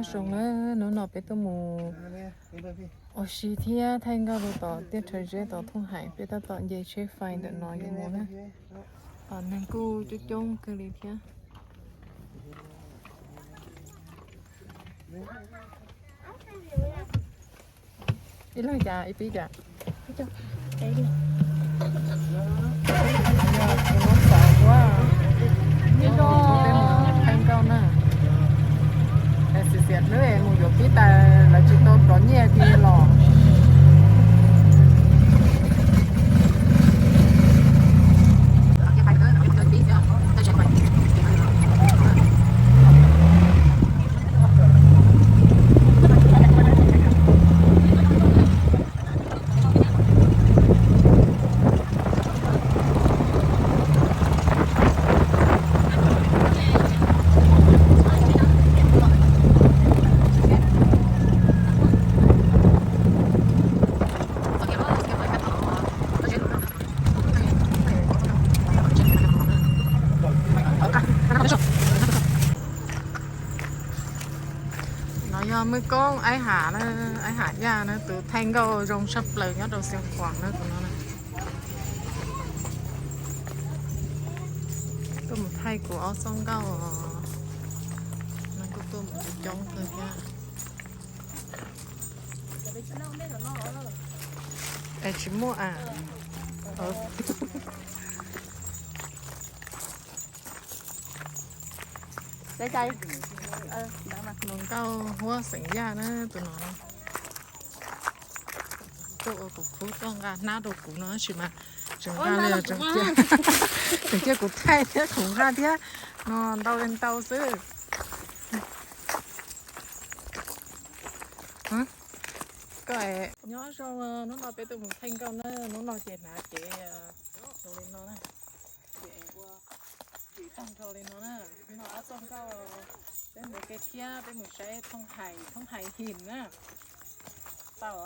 Zoo na, hnub no peb tuaj mus ua si thiab thaij nkauj rau tom Tiaj Rhawv Zeb tom Thooj Hais, peb tab tom nce tsheb fais ntawm no yuav mus na. Tom neeg kuj coob coob kawg li thiab. Ib leeg cas ib pib cas? Thaij nkauj na. Xiam xiam hlwb mus yuav pib tas lawv tsis tau rov nyiaj ti los. No yog Mws Koob Aib Ham na, Aib Ham Yaj na, tus thaij nkauj zoo tshaj plaws nyob rau Xeev Khuam na tus no na. Tuaj mus thaij kuv ob txoj nkauj os. No kuj tuaj mus coob kawg thiab. Es tsis muaj a. Tus nkauj huab xeem Yaj na tus no. Tuaj ua kuv khub tuaj nqa hnab rau kuv no tab sis mas tseem nqa li tseem cia kuv thaij thiab kuv nqa thiab no ntau li ntau xwb. Koj nyob zoo, hnub no peb tuaj mus thaij nkauj na, hnub no ces hnav kev zoo li no na. Ces ua tsis tag nrho li no na, no ob txoj nkauj, peb mus kev thiab peb mus saib Thooj Hais, Thooj Hais Him na. Tau.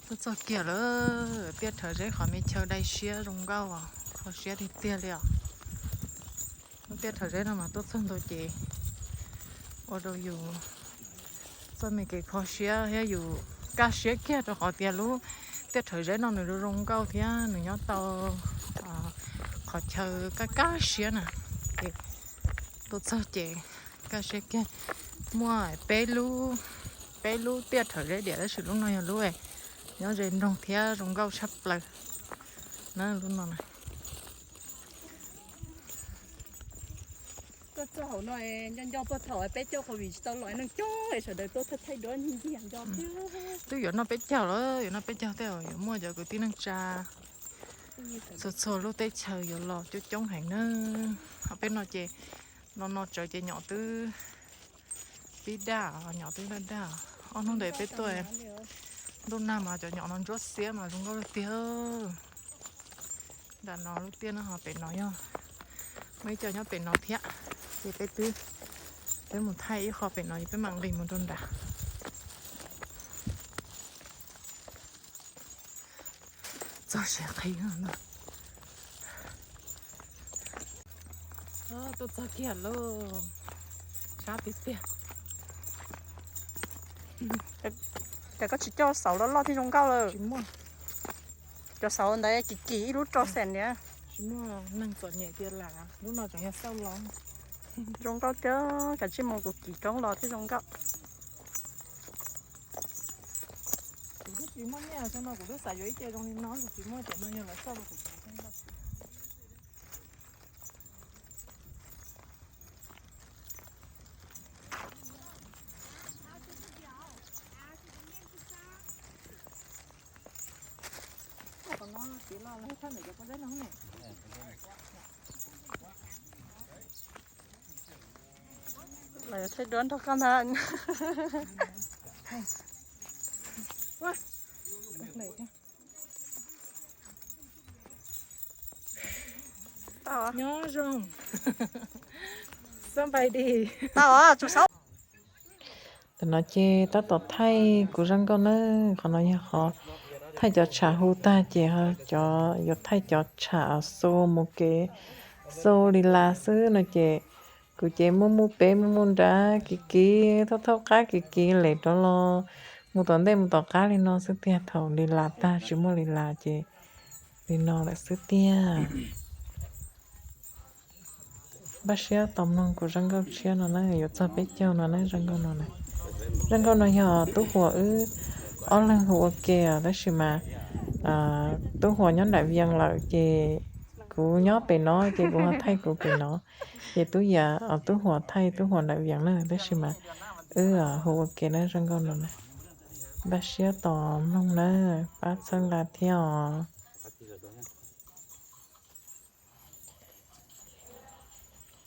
Tuaj txog kiag lawm, Tiaj Rhawv Zeb qhov me chaw dai siab zoo nkauj, kho siab tiag tiag li os. Lub Tiaj Rhawv Zeb no mas tuaj txog ntua ces ua rau yus txoj me kev kho siab thiab yus kaj siab kiag rau qhov tias lub Tiaj Rhawv Zeb no nws zoo zoo nkauj thiab nws nyob tau qhov chaw kaj kaj siab na. Ces tuaj txog ces kaj siab kiag. Muaj peb lub, peb lub Tiaj Rhawv Zeb diam tab sis lub no yog lub nyob ze nroog thiab zoo nkauj tshaj plaws na lub no na. Tuaj txog hauv no nco nco puag thaum peb caug covid tsis tau los neeg coob es sawv daws tuaj thaij duab ncig ncig nco thiab. Twb yuav noj peb caug lawm, yuav noj peb caug tej yuav muaj cov kwv tij neej tsa txhua txhua lub teb chaws yuav los coob coob heev na. Ho peb no ces no no tsawv ces nyom twb pib daj, nyom twb daj daj. Ob hnub ntawd peb tuaj ntuj nag mas cov nyom no ntsuab xiab mas zoo nkauj tiag. Nram no lub tiaj no ho pem no yog muaj ib co nyob pem no thiab. Ces peb twb, peb mus thaij ib qho pem no es peb mam nqis mus rau nrad. Txog siav qhi no. Tuaj txog kiag lauj. Sab tiag tiag. Cas koj tsis coj xauv loj loj thiab zoo nkauj lawm? Tsis muaj. Cov xauv ntawd kim kim ib lub rau xees niam. Tsis muaj neeg txom nyem tias lam lub no tseem yog xauj los. Zoo nkauj tiag, kav tsij mus kuv kim roob los thiab zoo nkauj. Kuv twb tsis muaj nyiaj xyoo no kuv twb xav yuav ib ce zoo li no, kuv tsis muaj ces no yog lawv xauj los kuv tsis muaj. Lawv thaij duab nrog koj ntag. Nyob zoo. Xab npais dis. Tam no ces tab tom thaij kuv zaj nkauj na, qhov no yog qhov thaij cov tsham hu tag ces cov yuav thaij cov tsham xu mus kev Xu li las xwb no ces kuv ces muaj muaj peb muaj muaj nrab kiv kiv, thauj thauj qab kiv kiv lem rov los, mus tom ntej mus tom qab li no xwb tiag. Thaum li las tag tsis muaj li las ces li no lawm xwb tiag. Npaj siab tos mloog kuv zaj nkauj tshiab no na, yuav txog peb caug no na, zaj nkauj no na. Zaj nkauj no yog Tub Huas wb ob leeg hu ua ke os, tab sis mas Tub Huas nyob nram Vias lawm ces kuv nyob pem no ces kuv ho thaij kuv pem no, ces Tub Yam, Tub Huas thaij Tub Huas nram Vias na, tab sis mas wb hu ua ke na zaj nkauj no na. Npaj siab tos mloog na, pab txhawb nqa thiab os.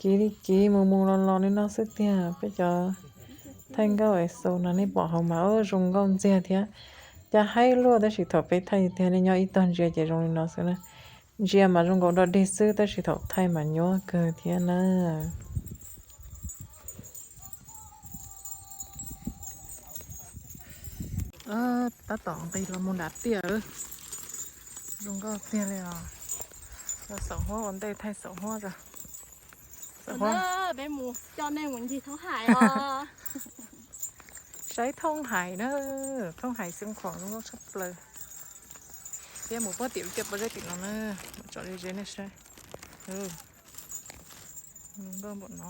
Kiv li kiv mus mus los los li no xwb tiag. Peb cov thaij nkauj es xu no nej pom hauv mas zoo nkauj ntxiag thiab. Cas haib luaj tab sis thaum peb thaij tiag nej nyob ib tog ntsia ces zoo li no xwb na. Ntsia mas zoo nkaus dog dig xwb tab sis thaum thaij mas nyuaj kawg thiab na. Tab tom nqis los mus nram tiaj lawm. Zoo nkauj tiag li os. Los xaum huab ua ntej thaij xaum huab os. Peb mus coj nej mus ncig Thoob Hais os. Saib Thoob Hais na, Thoob Hais Xeev Khuam zoo nkauj tshaj plaws. Peb mus puag tim lub tiaj pob zeb tim no na, mus tsom ze ze nej saib. Zoo nkauj npaum no.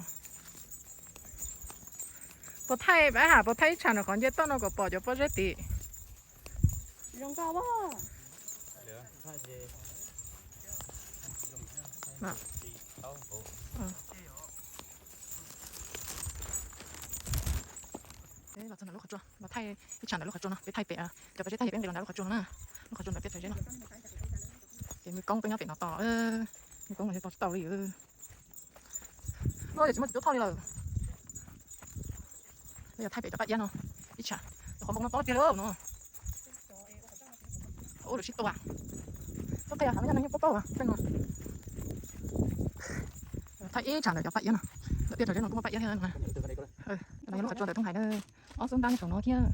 Puas thaij, pab has puas thaij ib tsham nram qhov nce toj no kom pom cov pob zeb tim. Peb los txog ntawm lub qhov tsua, los thaij ib tsham ntawm lub qhov tsua no, peb thaij pem, cov pob zeb thaij peb nqis los ntawm lub qhov tsua no na, lub qhov tsua ntawm tiaj pob zeb no. Ces Mws Koob peb nyob pem no tos, Mws Koob los yog tos tsis tau li. Ua yog tsis muaj txiv tub thauj li lawm. Yog thaij pem cov paj iab no ib tsham, cov qhov npoo no tob tiag li no. Ua lawm sib tua. Txoj qia hav no yog neeg nyob paub paub, thaij ib tsham ntawm cov paj iab no, ntawm tiaj pob zeb no kuj muaj paj iab thiab no. No yog lub qhov tsua ntawm Thoob Hais na, ob xub ntab nyob saum no thiab.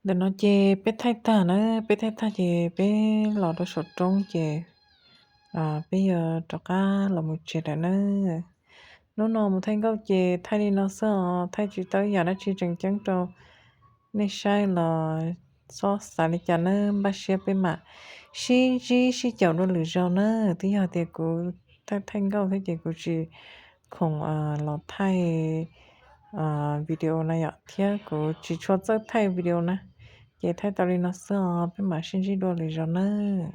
Ntawm no ces peb thaij tag na, peb thaij tag ces peb los rau saum roob ces peb yuav rov qab los mus tsev lawm na. Hnub no mus thaij nkauj ces thaij li no xwb os, thaij tsis tau ib yam dab tsi tseem ceeb rau nej saib los txhob xav li cas nawb, npaj siab peb mam sib ntsib sib caum dua lwm zaus na. Twb yog tias kuv thaij thaij nkauj thiab ces kuv tsis khoom los thaij video na yom, thiab kuv tsis tshua txawj thaij video na. Ces thaij tau li no xwb os, peb mam sib ntsib dua lwm zaus nawb.